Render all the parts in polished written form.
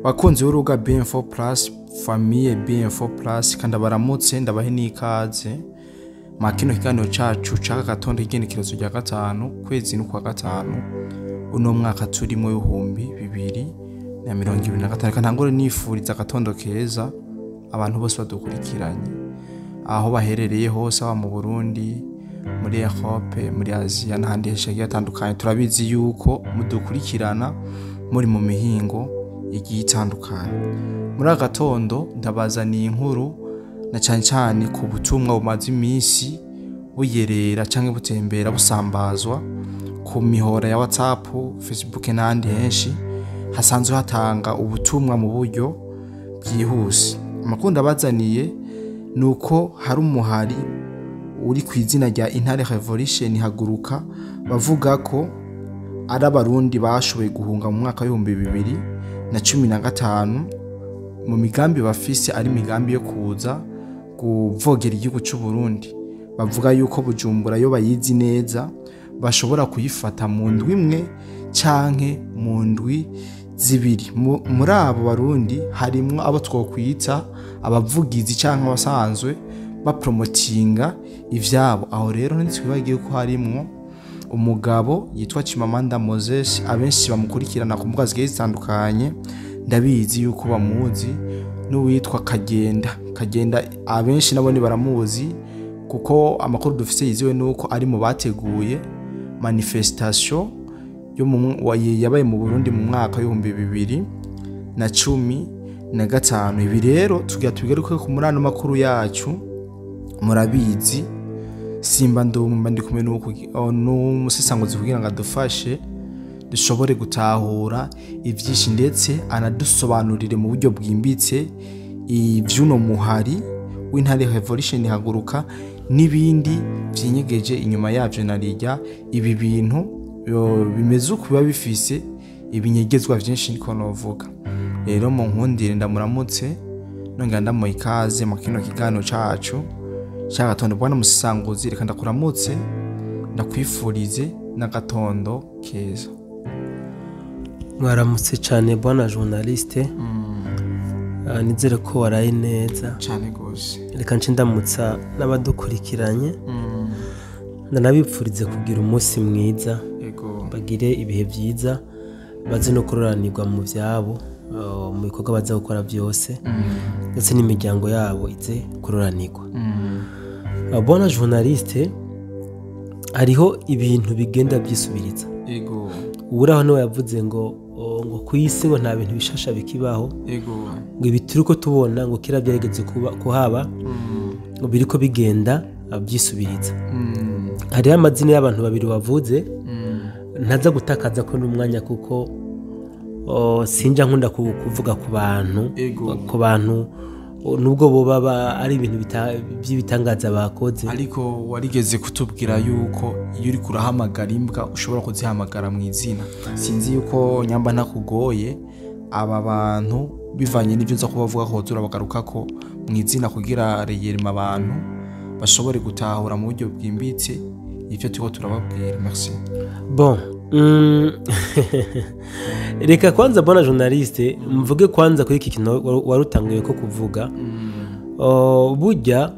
Bakunzi b'urubuga BM4 Plus, famille BM4 Plus, kandi baramutse, ndabahe n'ikaze ma kino kiganiro cacu c'aka gatondo, igenekerezo rya 5 kwezi n'ukwa 5 uno mwaka turimo 2025. Kandi ntangore nifuriza agatondo keza abantu bose badukurikiranye aho baherereye hose, aba mu Burundi, muri Europe, muri Aziya n'ahandi henshi hagiye hatandukanye. Turabizi yuko mudukurikirana muri mu mihingo igiye itandukanye. Muri aka gatondo ndabazaniye inkuru na cane cane ku butumwa bumaze iminsi buyerera canke butembera, busambazwa ku mihora ya WhatsApp, Facebook n'ahandi henshi hasanzwe hatanga ubutumwa mu buryo bwihuse. Amakuru ndabazaniye ni uko hari umuhari uri ku izina rya Intare Revolution Haguruka, bavuga ko ari Abarundi bashoboye guhunga mu mwaka w'2015, mu migambi bafise ari imigambi yo kuza kuvogera igihugu c'u Burundi. Bavuga yuko Bujumbura yo bayizi neza, bashobora kuyifata mu ndwi imwe canke mu ndwi 2. Muri abo Barundi harimwo abo twokwita abavugizi canke abasanzwe bapromotinga ivyabo. Aho rero ntitwibagiye ko harimwo umugabo yitwa Chimamanda Moses, abenshi bamukurikirana ku mbuga zigiye zitandukanye, ndabizi yuko bamuzi, n'uwitwa Kagenda. Kagenda abenshi nabo ni baramuzi, kuko amakuru dufise yizewe nuko ari mu bateguye manifestation yo yabaye mu Burundi mu mwaka w'2015. Ibi rero tugira tubigaruke ku murano makuru yacu. Murabizi simba ndumva ndi kumwe n'umusesanguzi kugira ngo adufashe dushobore gutahura ivyinshi, ndetse anadusobanurire mu buryo bwimbitse ivy'uno muhari w'Intare Revolution Haguruka n'ibindi vyinyegeje inyuma yavyo. Narirya ibi bintu bimeze uko biba bifise ibinyegezwa vyinshi, niko novuga. Rero mu nkundire ndamuramutse, nongera ndamuha ikaze mu kino kiganiro cacu c'agatondo. Bwana Musisanguzi, reka ndakuramutse, ndakwifurize n'agatondo keza. Mwaramutse cyane bwana journaliste. Nizere ko waraye neza. Cane gose. Reka nce ndamutsa n'abadukurikiranye, ndanabipfurize kugira umunsi mwiza, bagire ibihe byiza, baze no kuroranirwa mu byabo, mu bikorwa baza gukora byose, ndetse n'imiryango yabo ize kuroranirwa. Bwana journaliste, hariho ibintu bigenda byisubiriza. Uwuraho niwe yavuze ngo ngo ku isi ngo nta bintu bishasha bikibaho, ngo ibi turiko tubona ngo kera byarigeze kuhaba, ngo biriko bigenda byisubiriza. Hariho amazina y'abantu babiri wavuze, ntaza gutakaza ko n'umwanya, kuko sinja nkunda kuvuga ku bantu, ku bantu nubwo boba ari ibintu by'ibitangaza bakoze. Ariko warigeze kutubwira yuko iyo uri kurahamagara imbwa ushobora kuzihamagara mu izina. Sinzi yuko nyamba ntakugoye, aba bantu bivanye n'ibyo nza kubavuga ko turabagaruka ko mu izina kugira reyerima abantu bashobore gutahura mu buryo bwimbitse ivyo turiko turababwira. Merci. Bon, reka kwanza bwana journaliste mvuge kwanza kuri iki kintu warutanguye ko kuvuga. Burya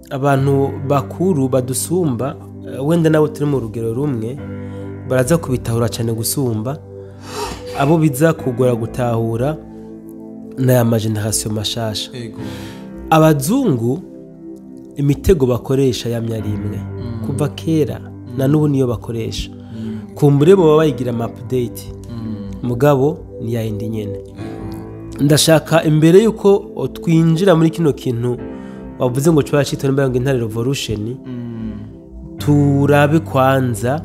abantu bakuru badusumba, wenda nabo turi mu rugero rumwe, baraza kubitahura cyane gusumba abo biza kugora gutahura n'aya ma generation mashasha. Abazungu imitego bakoresha yamye ari imwe kuva kera na n'ubu niyo bakoresha. Kumbure bo bayigira ama update, mugabo ni yayindi nyene. Ndashaka imbere yuko twinjira muri kino kintu wavuze ngo cyo nimba ngo Intare Revolution, turabe kwanza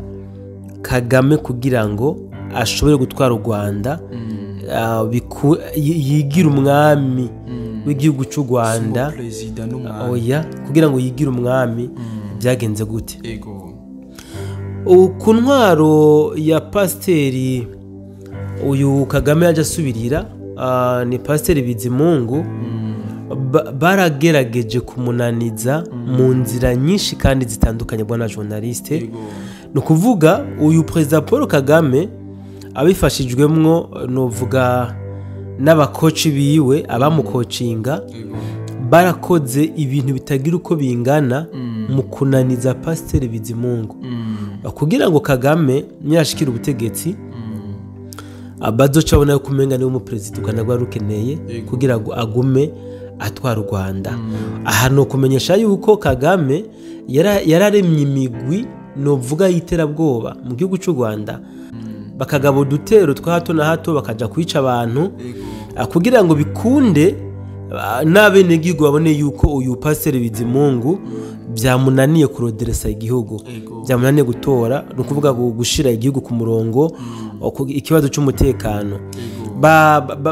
Kagame kugira ngo ashobore gutwara u Rwanda, yigira umwami w'igihugu cy'u Rwanda. Oya, kugira ngo yigire umwami byagenze gute? Ku ntwaro ya pasiteri uyu Kagame yaje asubirira, ni pasiteri Bizimungu, baragerageje kumunaniza mu nzira nyinshi kandi zitandukanye bwana journaliste. Ni ukuvuga uyu Perezida Paul Kagame abifashijwemwo novuga n'abakoci biwe abamukocinga barakoze ibintu bitagira uko bingana mu kunaniza Pasiteri Bizimungu kugira ngo Kagame niyashikira ubutegetsi abazoca abona yuko umenga niwe umuperezida u Rwanda rwari rukeneye kugira ngo agume atwara u Rwanda. Aha ni ukumenyesha yuko Kagame yararemye imigwi novuga y'iterabwoba mu gihugu cy'u Rwanda, bakagaba udutero twa hato na hato bakaja kwica abantu kugira ngo bikunde n'abenegihugu babone yuko uyu Pasiteri Bizimungu byamunaniye kuroderesa igihugu, byamunaniye gutora, ni ukuvuga gushira igihugu ku murongo, ikibazo cy'umutekano.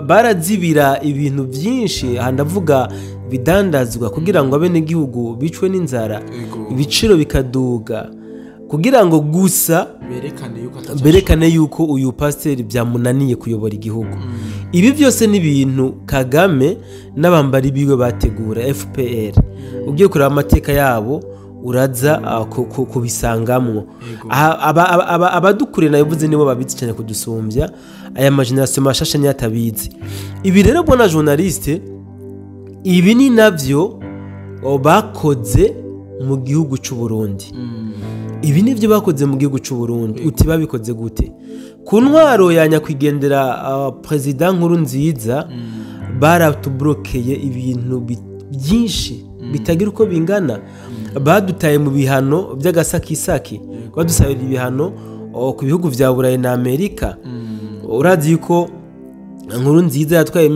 Barazibira ibintu byinshi, aha ndavuga bidandazwa kugira ngo abenegihugu bicwe n'inzara, ibiciro bikaduga, kugira ngo gusa berekane yuko uyu pasiteri byamunaniye kuyobora igihugu. Ibi byose ni ibintu Kagame n'abambari biwe bategura FPR. Ugiye kureba amateka yabo uraza kubisangamwo. Abadukure nabivuze nibo babizi cyane kudusumbya, aya mageneration mashasha niyo atabizi. Ibi rero bona journaliste, ibi ni navyo bakoze mu gihugu cy'u Burundi. Ibi nivyo bakoze mu gihugu cy'u Burundi. Uti babikoze gute? Ku ntwaro ya nyakwigendera President Nkurunziza baratubrokeye ibintu byinshi bitagira uko bingana. Badutaye mu bihano by'agasakisaki, badusabira ibihano ku bihugu vya Burayi na Amerika. Urazi yuko Nkurunziza yatwaye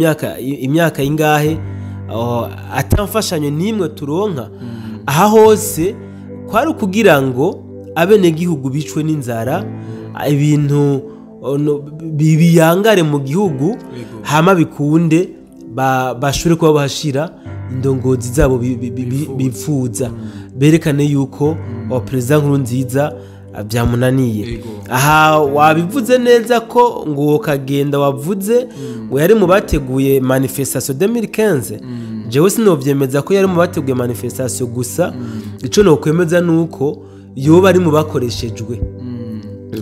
imyaka ingahe atamfashanyo nimwe turonka. Aha hose kwari kugira ngo abenegihugu bicwe n'inzara, ibintu biyangare mu gihugu, hama bikunde bashobore kuba bahashira indongozi zabo bifuza, berekane yuko President Nkurunziza byamunaniye. Aha wabivuze neza ko ngo Kagenda wavuze ngo yari mu bateguye manifestation 2015. Jewe sinovyemeza ko yari mu bateguye manifestation gusa, ico nokwemeza nuko yoba ari mu bakoreshejwe,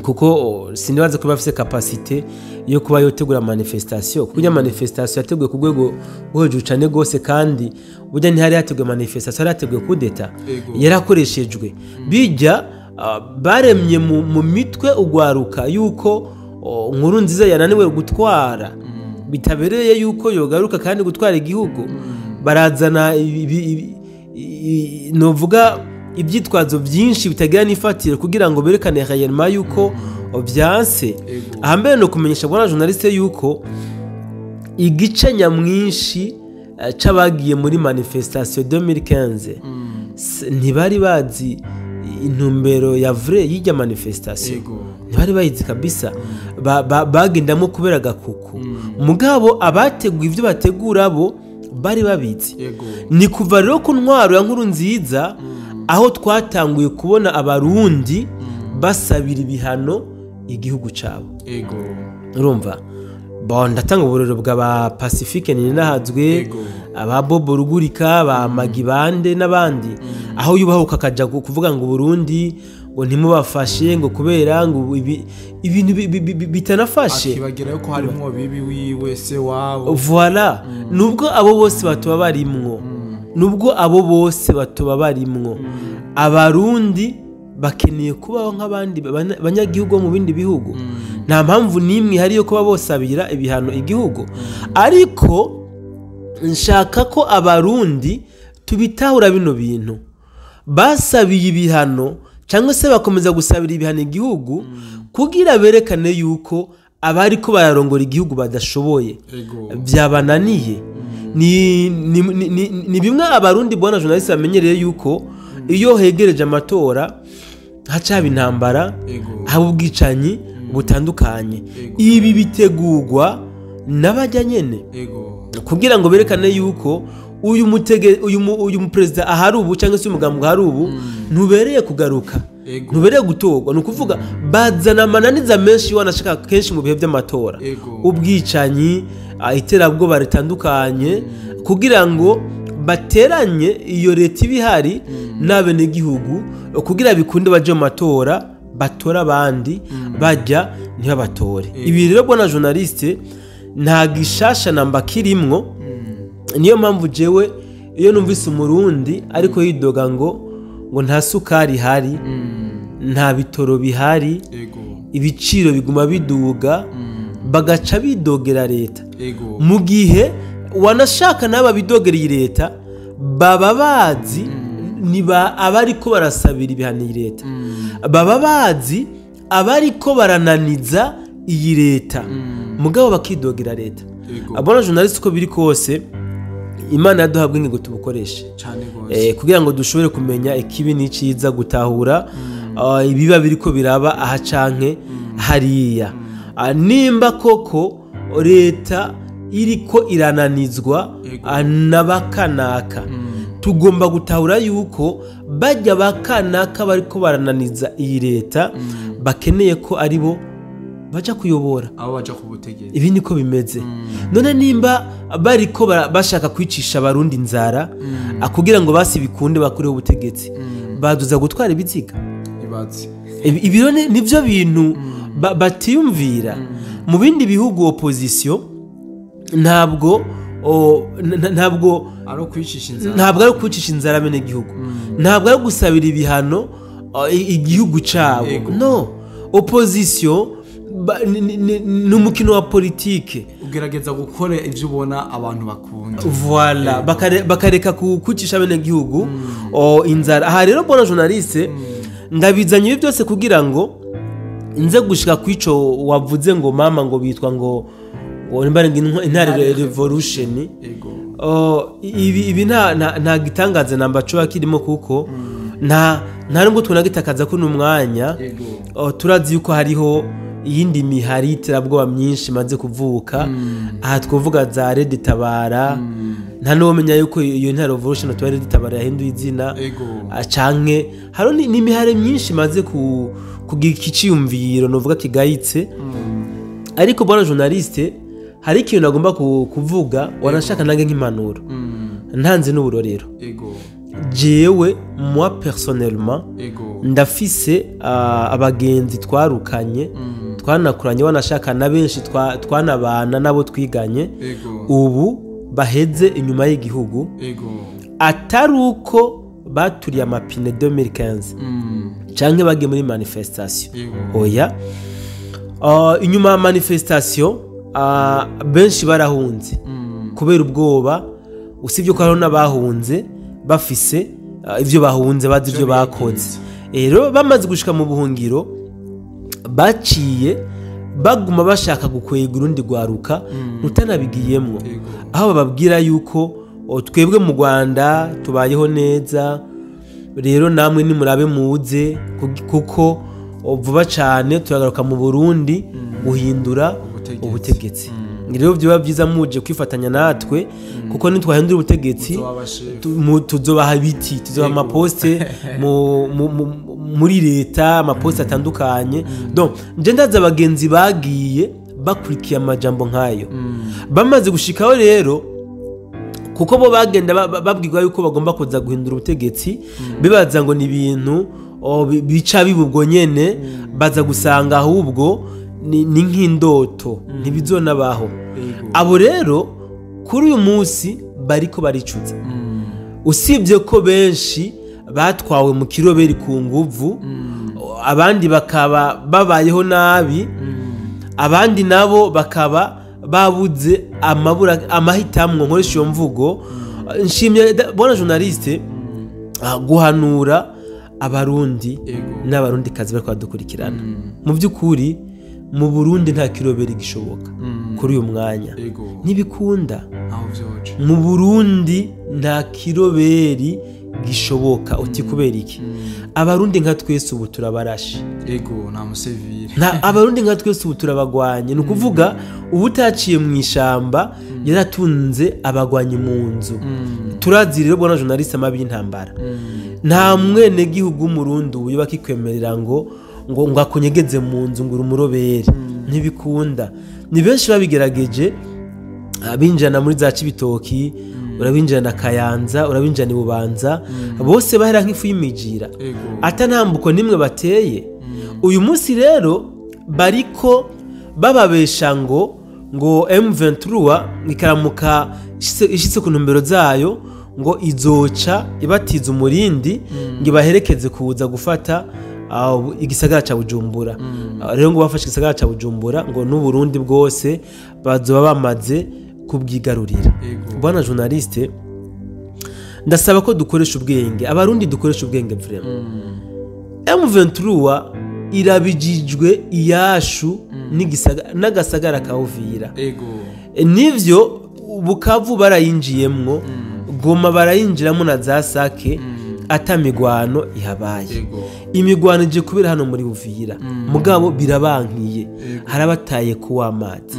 kuko sinibaza ko bafise capacité yo kuba yotegura manifestation, kuko manifestation yateguye ku rwego rwo hejuru cane gose, kandi burya ntihari yateguye manifestation, yari yateguye coup d'etat, yarakoreshejwe. Bijya baremye mu mitwe ugwaruka yuko Nkurunziza yananiwe gutwara, bitabereye yuko yogaruka kandi gutwara igihugu. Barazana novuga ibyitwazo byinshi bitagira n'ifatiro kugira ngo berekane réellement yuko byanse. Aha mbere no kumenyesha bwana journaliste yuko igice nyamwinshi c'abagiye muri manifestation 2015 ntibari bazi intumbero ya vrai y'ijya manifestation, ntibari bayizi kabisa, bagendamo kubera gakuku. Mugabo abateguye ivyo bategura bo bari babizi. Ni kuva rero ku ntwaro ya Nkurunziza aho twatanguye kubona abarundi basabira ibihano igihugu cabo. Urumva, bon, ndatanga uburero bw'aba Pacifique Ninahazwe, aba Bobo Rugurika, ba Magibande n'abandi, aho yubahuka akaja kuvuga ngo Burundi ngo ntimubafashe ngo kubera ngo ibintu bitanafashe, akibagira yuko harimo bibi wiwe se wabo. Voilà, nubwo abo bose batuba barimwo, nubwo abo bose batuba barimwo, abarundi bakeneye kubaho nk'abandi banyagihugu mu bindi bihugu. Nta mpamvu nimwe hari yo kuba bosabira ibihano igihugu. Ariko nshaka ko abarundi tubitahura bino bintu. Basabiye ibihano cyangwa se bakomeza gusabira ibihano igihugu kugira berekane yuko abari ko bararongora igihugu badashoboye, byabananiye. Ni bimwe abarundi bwana journaliste bamenyereye yuko iyo hegereje amatora haca intambara, haba ubwicanyi butandukanye. Ibi bitegurwa n'abajya nyene kugira ngo berekane yuko uyu president ahari ubu cyangwa se umugambwe ahari ubu ntubereye kugaruka, ntubereye gutorwa. Ni ukuvuga bazana amananiza menshi wanashaka kenshi mu bihe by'amatora, ubwicanyi, iterabwoba ritandukanye, kugira ngo bateranye iyo leta ibihari n'abenegihugu kugira bikunde baje mu matora, batora abandi bajya ntibabatore. Ibi rero bwana journaliste Nta gishasha namba kirimwo. Niyo mpamvu jewe iyo numvise Umurundi ariko yidoga ngo nta sukari ihari, nta bitoro bihari, ibiciro biguma biduga, bagaca bidogera leta, mu gihe wanashaka n'aba bidogera iyi leta baba bazi niba abariko barasabira ibihano iyi leta, baba bazi abariko barananiza iyi leta, mugabo bakidogera leta. Abona journaliste, uko biri kose Imana yaduhabwa ingingo tubukoreshe kugira ngo dushobore kumenya ikibi n'iciza, gutahura ibiba biriko biraba aha canke hariya. Nimba koko leta iriko irananizwa n'abakanaka, tugomba gutahura yuko bajya bakanaka bariko barananiza iyi leta bakeneye ko aribo baja kuyobora, abo baja ku butegetsi. Ibi niko bimeze. None nimba bariko bashaka kwicisha Abarundi inzara kugira ngo basi bikunde bakureho ubutegetsi, baduza gutwara ibiziga? Ibaze. Ibi rero nivyo bintu batiyumvira. Mu bindi bihugu opposition ntabwo ntabwo ari ukwicisha inzara. Ntabwo ari ukwicisha inzara bene gihugu, ntabwo ari gusabira ibihano igihugu cabo. No, opposition ni umukino wa politike. Ugerageza gukora ivyo ubona abantu bakunda. Voilà, bakareka kwicisha bene gihugu inzara. Aha rero, bona journaliste, ndabizanye ibi byose kugira ngo nze gushika kwico wavuze ngo mama ngo bitwa ngo nimba ari ngo Intare Revolution. Ibi nta gitangaza namba coba kirimo, kuko nta nubwo tunagitakaza ko n'umwanya. Turazi yuko hariho iyindi mihari y'iterabwoba myinshi imaze kuvuka. Aha twavuga za Red Tabara. Nta n'uwomenya yuko iyo Ntare Revolution tuba Red Tabara yahinduye izina. Canke hariho n'imihari myinshi imaze kugira ikiciyumviro novuga kigayitse. Ariko bwana journaliste, hari ikintu nagomba kuvuga, wanashaka nange nk'impanuro, ntanze n'uburorero. Jewe, moi personnellement, ndafise abagenzi twarukanye, twanakuranye, wanashaka na benshi twanabana nabo twiganye, ubu baheze inyuma y'igihugu, atari uko baturiye amapine 2015 canke bagiye muri manifestation. Oya. Inyuma ya manifestation benshi barahunze kubera ubwoba, usibye ko hariho n'abahunze bafise ivyo bahunze, bazi ivyo bakoze. Rero bamaze gushika mu buhungiro, baciye baguma bashaka gukwega urundi rwaruka rutanabigiyemwo, aho bababwira yuko twebwe mu Rwanda tubayeho neza, rero namwe nimurabe muze, kuko vuba cane turagaruka mu Burundi guhindura ubutegetsi. Ubutegetsi. Rero vyoba vyiza muje kwifatanya natwe, kuko nitwahindura ubutegetsi muzoba abashefu. Tuzobaha ibiti, tuzobaha amaposte muri leta, amaposte atandukanye. Donc nje ndazi abagenzi bagiye bakurikiye amajambo nk'ayo. Bamaze gushikaho rero, kuko bo bagenda babwirwa yuko bagomba kuza guhindura ubutegetsi, bibaza ngo ni ibintu bica biba ubwo nyene, baza gusanga ahubwo ni nk'indoto, ntibizonabaho. Abo rero kuri uyu munsi bariko baricuza, usibye ko benshi batwawe mu kiroberi ku nguvu, abandi bakaba babayeho nabi, abandi nabo bakaba babuze amabura amahitamwo, nkoresha iyo mvugo. Nshimye bona journaliste, guhanura Abarundi n'Abarundi kazi bariko badukurikirana. Mu by'ukuri mu Burundi nta kiroberi gishoboka kuri uyu mwanya, ntibikunda. Aho vyoje. Mu Burundi nta kiroberi gishoboka. Uti kubera iki? Abarundi nka twese ubu turabarashe. Ego, nta musevire. Nta Abarundi nka twese ubu turabagwanye. Ni ukuvuga ubu utaciye mu ishamba yaratunze abagwanyi mu nzu. Turazi rero, bwana journaliste, amabi y'intambara. Nta mwenegihugu w'Umurundi ubu yoba akikwemerera ngo akunyegeze mu nzu ngo uri umurobere, ntibikunda. Ni benshi babigerageje, abinjirana muri za Cibitoki, urabinjirana Kayanza, urabinjirana i Bubanza, bose bahera nk'ifu y'imijira, ata ntambuko nimwe bateye. Uyu munsi rero bariko bababesha ngo Ngo M23 ikaramuka ishitse ku ntumbero zayo, ngo izoca ibatiza umurindi, ngo ibaherekeze kuza gufata igisagara ca Bujumbura. Rero ngo bafashe igisagara ca Bujumbura, ngo n'Uburundi bwose bazoba bamaze kubwigarurira. Bwana journaliste, ndasaba ko dukoresha ubwenge, Abarundi dukoresha ubwenge vraiment. M23 irabijijwe iyashu n'agasagara ka Uvira. Nivyo, Bukavu barayinjiyemwo, Goma barayinjiramo na za Sake, atamigwano ihabaye. Imigwano ije kubera hano muri Uvira, mugabo birabankiye, harabataye kuwa amazi,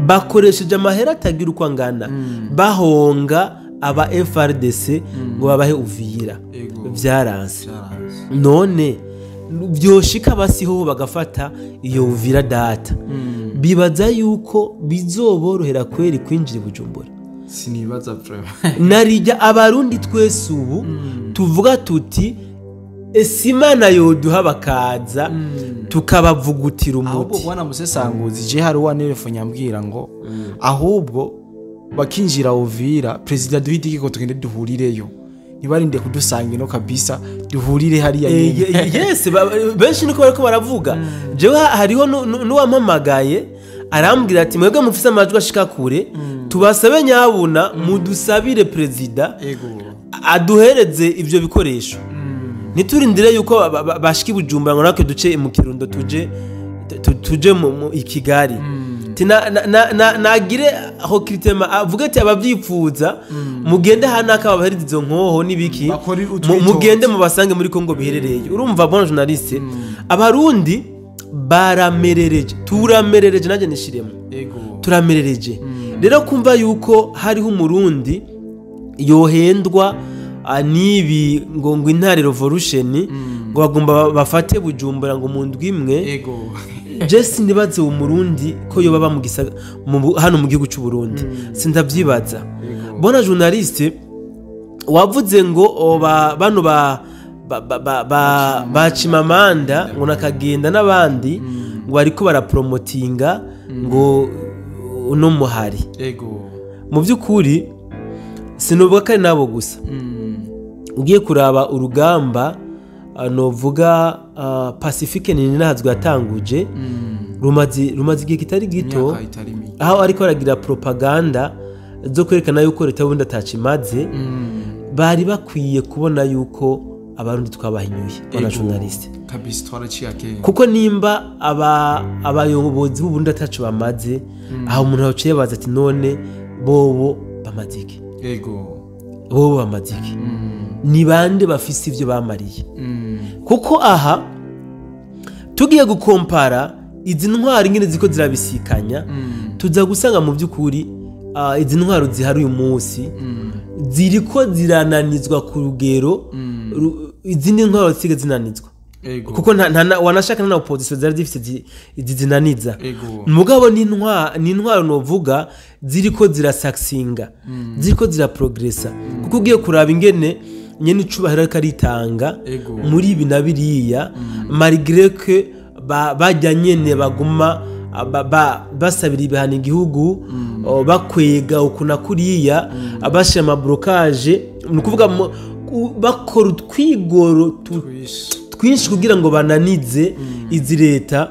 bakoresheje amahera atagira uko angana, bahonga aba FRDC ngo babahe Uvira, vyaranse. None byoshika basiho bagafata iyo Uvira data, bibaza yuko bizoborohera kweri kwinjira Bujumbura? Sinibaza vraiment. Narijya Abarundi twese ubu tuvuga tuti ese Imana yoduha bakaza tukabavugutira Ahubwo umuti. Bwana musesanguzi, je hari uwa telefone yambwira ngo ahubwo bakinjira Uvira, president duhitike ko tugende duhurireyo, ntibarinde kudusanga ino kabisa, duhurire hariya nyene. Yes, benshi niko bariko baravuga. Jewe hariho n'uwampamagaye arambwira ati: "Mwebwe mufise amajwi ashika kure, tubasabe nyabuna mudusabire perezida aduhereze ivyo bikoresho, ntiturindire yuko bashika i Bujumbura ngo natwe duce mu Kirundo tuje mu i Kigali." Ati nagire recrutement, avuge ati abavyifuza mugende hanaka babahereze izo nkoho n'ibiki, Bakore utwitozo. Mugende mubasange muri Kongo biherereye. Urumva bon journaliste, Abarundi baramerereje, turamerereje, nanjye nishiremo. Turamerereje. Rero kumva yuko hariho Umurundi yohendwa n'ibi ngo intare revolution, ngo bagomba bafate Bujumbura ngo mu ndwi imwe, je sinibaze Umurundi ko yoba aba mu hano mu gihugu cy'u Burundi, sindavyibaza. Bona journaliste, wavuze ngo bano ba Chimamanda ngo nakagenda n'abandi ngo bariko barapromotinga ngo uno muhari. Mu by'ukuri sinuvuga ko ari nabo gusa. Ugiye kuraba urugamba, novuga Pacifique Nininahazwe yatanguje, rumaze igihe kitari gito, Imyaka itari mike. aho ariko aragira propaganda zo kwerekana yuko leta y'Uburundi atacimaze. Bari bakwiye kubona yuko Abarundi twabahinyuye, bana journaliste. Kabisa, twaraciye akenge. Kuko nimba abayobozi b'Uburundi ataco bamaze, aho umuntu yaciye baza ati: "None bobo bamaze iki?" Bobo bamaze iki? Ni bande bafise ivyo bamariye? Kuko aha tugiye gukompara izi ntwaro ingene ziko zirabisikanya, tuza gusanga mu by'ukuri izi ntwaro zihari uyu munsi ziriko zirananizwa ku rugero izindi ntwaro zisigaye zinanizwa, kuko wanashaka na opposition zari zifite izi zinaniza. Mugabo ni intwaro novuga ziriko zirasaksinga, ziriko ziraprogresa, kuko ugiye kuraba ingene nyene icubahiro ariko aritanga muri ibi na biriya, malgré que bajya nyene baguma basabira ibihano igihugu, bakwega uku na kuriya, bashira amablocage, ni ukuvuga bakora utwigoro twinshi kugira ngo bananize izi leta.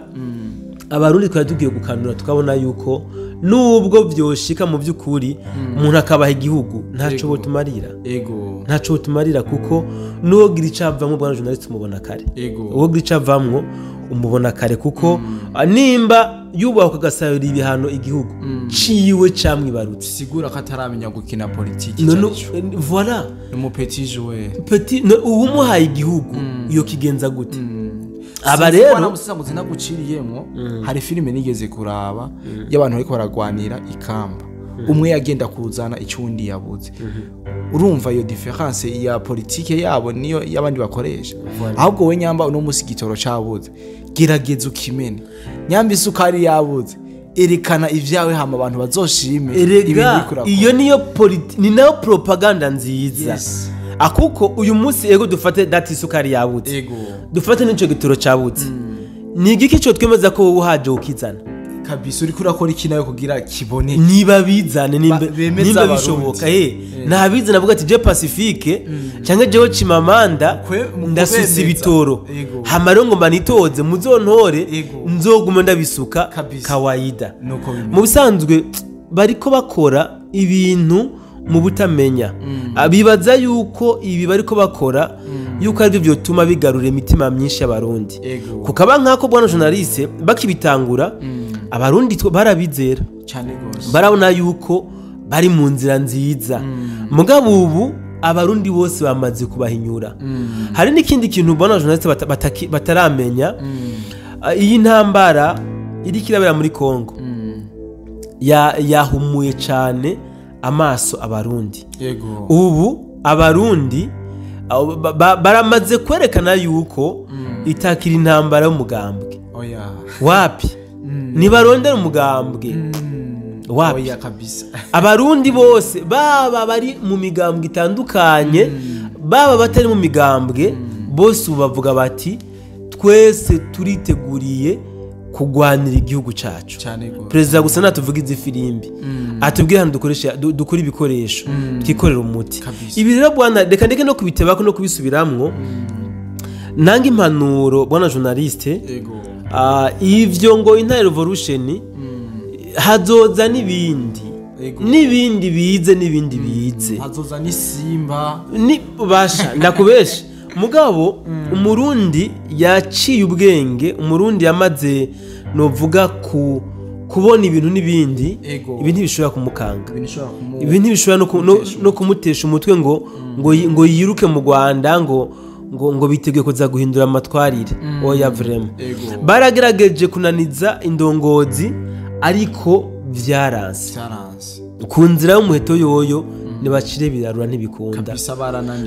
Abarundi twari tugiye gukanura tukabona yuko nubwo vyoshika mu by'ukuri umuntu akabaha igihugu, ntaco botumarira. Ntaco botumarira, kuko nuwogira ico avamwo, bwana journaliste, umubona kare. Uwogira ico avamwo umubona kare, kuko nimba yubahwa agasabira ibihano igihugu ciwe camwibarutse, Sigura ko ataramenya gukina politiki. None Ico voilà. ni umu petit joueur. Petit no, uwumuhaye igihugu iyo kigenza gute? Aba rero Musiza naguciriyemwo, hari filime nigeze kuraba y'abantu bariko baragwanira ikamba, umwe yagenda kuzana icundi yabuze. Urumva iyo différence ya politike yabo niyo y'abandi bakoresha. Ahubwo we nyamba uno musi igitoro cabuze, gerageza ukimene. Nyamba isukari yabuze, erekana ivyawe, hama abantu bazoshime ibintu Erega uriko urakora. iyo niyo ni nayo propaganda nziza. Akuko uyu munsi, ego, dufate dati isukari yabuze, dufate n'ico gitoro cabuze, ni igiki cyo twemeza ko wowe uhaje ukizana? Kabisa, uriko urakora iki nawe kugira kiboneke? Niba bizane, nimba bishoboka, nabizane avuga ati je Pacifique cyangwa jewe Chimamanda ndasusa ibitoro, hama rero ngo mbanitoze muzontore nzoguma ndabisuka kawaida. Mu bisanzwe bariko bakora ibintu mu butamenya, abibaza yuko ibi bariko bakora yuko ari byo byotuma bigarura imitima myinshi y'abarundi, kukaba nkako bwana journaliste bakibitangura abarundi barabizera cyane gose, barabona yuko bari mu nzira nziza. Mugabo ubu abarundi bose bamaze kubahinyura. Hari n'ikindi kintu bwana journaliste bataramenya, iyi ntambara iri kirabera muri Kongo yahumuye cyane amaso abarundi. Ubu abarundi baramaze kwerekana yuko itakira intambara y'umugambwe. Wapi nibarondera umugambwe wapi? Kabisa. Abarundi bose baba bari mu migambwe itandukanye, baba batari mu migambwe, bose bavuga bati twese turiteguriye kugwanira igihugu cacu. Perezida gusa natuvuga izi firimbi, atubwira hano dukoresha dukora ibikoresho twikorera umuti. Ibi rero bwana reka ndeke no kubitebako no kubisubiramwo. Nanga impanuro bwana journaliste, ivyo ngo intare revolution hazoza n'ibindi n'ibindi bize n'ibindi bize, hazoza n'isimba ni basha ndakubesha. Mugabo umurundi yaciye ubwenge, umurundi yamaze novuga ku kubona ibintu n'ibindi, ibi ntibishobora kumukanga, ibi ntibishobora no kumutesha umutwe ngo ngo yiruke mu Rwanda ngo ngo biteguye kuza guhindura amatwarire. Oya vraiment baragerageje kunaniza indongozi ariko vyaranse. Ku nzira y'umuheto yoyo nibacire birarura ntibikunda.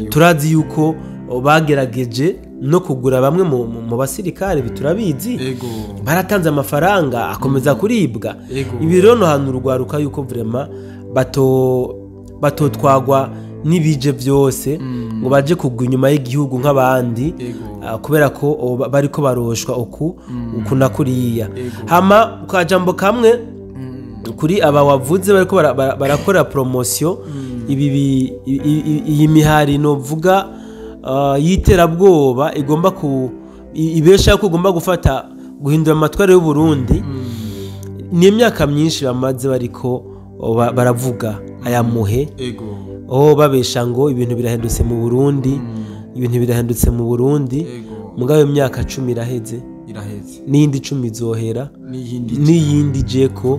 Turazi yuko bagerageje no kugura bamwe mu basirikare biturabizi, baratanze amafaranga akomeza kuribwa. Ibi rero no hano urwaruka yuko vraiment batotwagwa n'ibije byose ngo baje kugwa inyuma y'igihugu nk'abandi, kubera ko bariko baroshwa uku na kuriya. Hama kajambo kamwe kuri aba wavuze bariko barakora promotion ibi iyi mihari novuga yiterabwoba igomba ku ibesha ko igomba gufata guhindura amatware y'u Burundi. Ni imyaka myinshi bamaze bariko baravuga aya muhe oh babesha ngo ibintu birahindutse mu Burundi, ibintu birahindutse mu Burundi. Mugabo imyaka 10 iraheze, n'iyindi 10 izohera, n'iyindi jeko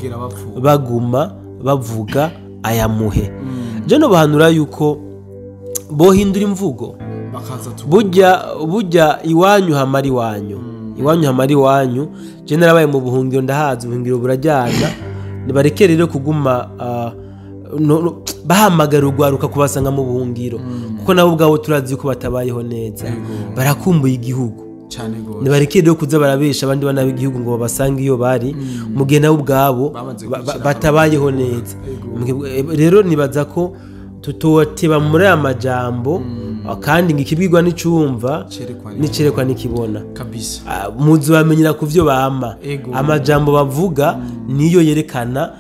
baguma bavuga aya muhe. Je no bahanura yuko bohindura imvugo, burya iwanyu hamari iwanyu, iwanyu hamari iwanyu. Je narabaye mu buhungiro ndahaza, ubuhungiro burajyana. Nibareke rero kuguma bahamagara urwaruka kubasanga mu buhungiro, kuko nabo ubwabo turazi ko batabayeho neza, barakumbuye igihugu. Nibareke rero kuza barabesha abandi bana b'igihugu ngo babasange iyo bari, mu gihe nabo ubwabo batabayeho neza. Rero nibaza ko tutoteba muri aya majambo, kandi ngikibwirwa n'icumva n'icerekwa n'ikibona kabisa. Muzi bamenyera kuvyo bama, amajambo bavuga niyo yerekana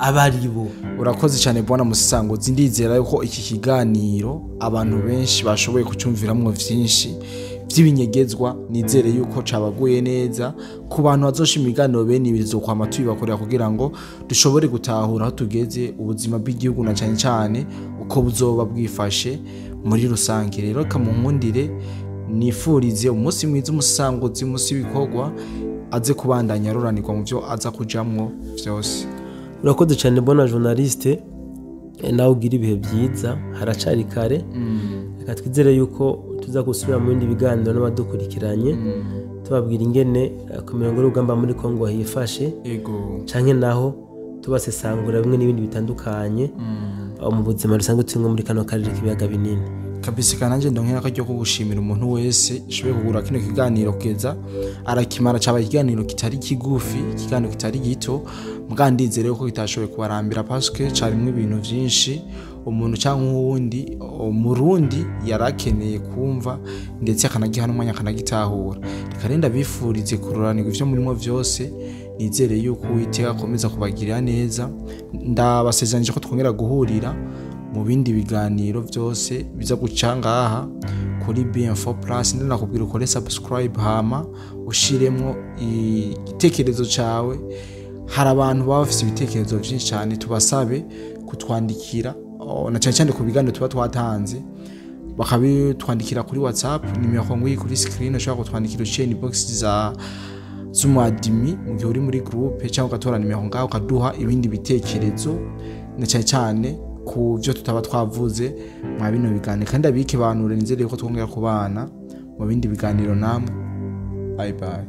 abaribo. Urakoze cyane bwana Musisanguzi, ndizera yuko iki kiganiro abantu benshi bashoboye kucyumviramwo vyinshi by'ibinyegezwa. Nizere yuko cabaguye neza ku bantu bazoshima ibiganiro bene ibizo kwa matuyi bakorera kugira ngo dushobore gutahura aho tugeze ubuzima bw'igihugu na cyane cyane uko buzoba bwifashe muri rusange. Rero kamunkundire nifurize umunsi mwiza Umusanguzi, umunsi w'ibikorwa, aze kubandanya aroranirwa mu byo aza kujamwo vyose. Urakoze cyane bwana journaliste, nawe ugira ibihe byiza, haracari kare. Reka twizere yuko tuza gusubira mu bindi biganiro n'abadukurikiranye, tubabwira ingene ku mirongo y'urugamba muri Kongo hifashe, canke naho tubasesangura bimwe n'ibindi bitandukanye mu buzima rusanzwe turimwo muri kano karere k'ibiyaga binini. Kabisa. Kananje ndonkera akaryo ko gushimira umuntu wese ashoboye kugura kino kiganiro kugeza arakimara. Caba ikiganiro kitari kigufi, ikiganiro kitari gito, mugandizere ko kitashoboye kubarambira parce carimwe ibintu vyinshi umuntu cyangwa uwundi umurundi yarakeneye kumva, ndetse akanagiha n'umwanya akanagitahura. Reka renda bifurize kururanirwa ivyo murimo vyose. Nizere yuko Uwiteka akomeza kubagirira neza. Ndabasezeranije ko twongera guhurira mu bindi biganiro byose biza guca ngaha kuri BM4 Plus. Ndanakubwira ukore subscribe, hama ushiremwo igitekerezo cawe. Hari abantu baba bafite ibitekerezo byinshi cyane, tubasabe kutwandikira, na cyane cyane ku biganiro tuba twatanze, bakabitwandikira kuri WhatsApp, nimero nguyi kuri screen. Ushobora kutwandikira uciye inbox za z'umu admin mu gihe uri muri groupe, cyangwa ugatora nimero ngaho ukaduha ibindi bitekerezo, na cyane cyane ku byo tutaba twavuze mwa bino biganiro. Kandi abike banure, nizere ko twongera kubana mu bindi biganiro namwe. Bye bye.